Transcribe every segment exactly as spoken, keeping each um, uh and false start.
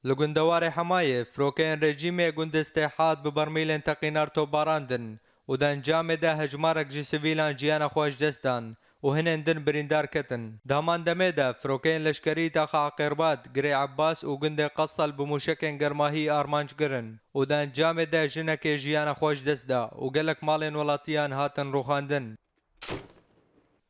Li gundewarê Hemayê, firokeyên rejîmê gundê Stêhat bi bermîlên teqînar topbarandin û di encamê de hejmarek ji sivîlan jiyana xwe ji dest dan û hinên din birîndar ketin. Di heman demê de, firokeyên leşkerî taxa Eqêrbad, Girê Ebbas û gundê Qesel bi mûşekên germahî armanc kirin û di encamê de jinekê jiyana xwe ji dest da û gelek malên welatiyan hatin rûxandin.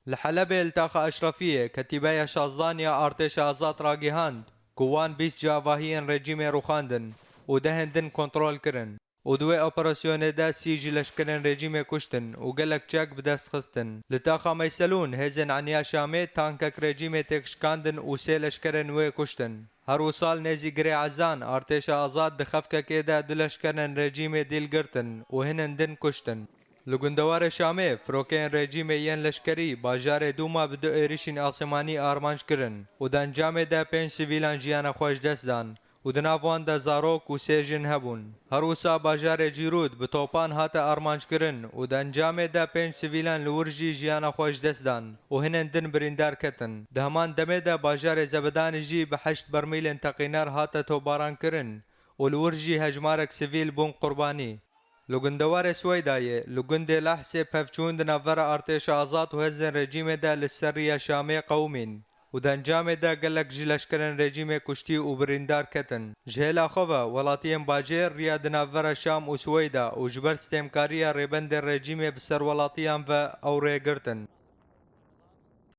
Li Helebê li taxa Eşrefiyê, ketîbeya şazdan ya Artêşa Azad ragihand ku wan bîst ji avahiyên rejîmê rûxandin û dehên din kontrol kirin û di wê operasyonê de sî ji leşkerên rejîmê kuştin û gelek çek bi dest xistin. Li taxa Meyselûn, hêzên Eniya Şamê tankek rejîmê têk şikandin û sê leşkerên wê kuştin. Her wisa li nêzî Girê Ezan, Artêşa Azad di xefkekê de du leşkerên rejîmê dîl girtin û hinên din kuştin. Li gundewarê Şamê, firokeyên rejîmê yên leşkerî bajarê Dûma bi du êrişên asêmanî armanc kirin û di encamê de pênc sivîlan jiyana xwe ji dest dan û di nav wan de zarok û sê jin hebûn. Her wisa bajarê Cîrûd bi topan hate armanc kirin û di encamê de pênc sivîlan li wir jî jiyana xwe ji dest dan û hinên din birîndar ketin. Di heman demê de bajarê Zebedanê jî bi heşt bermîlên teqînar hate topbaran kirin û li wir jî hejmarek sivîl bûn qurbanî. Li gundewarê Swêydayê, li gundê Lehsê pevçûn di navbera Artêşa Azad û hêzên rejîmê de li ser riya Şamê qewimîn û di encamê de gelek ji leşkerên rejîmê kuştî û birîndar ketin. Ji hêla xwe ve, welatiyên bajêr riya di navbera Şam û Swêyda û ji ber stêmkariya rêbendên rejîmê bi ser welatiyan ve ew rê girtin.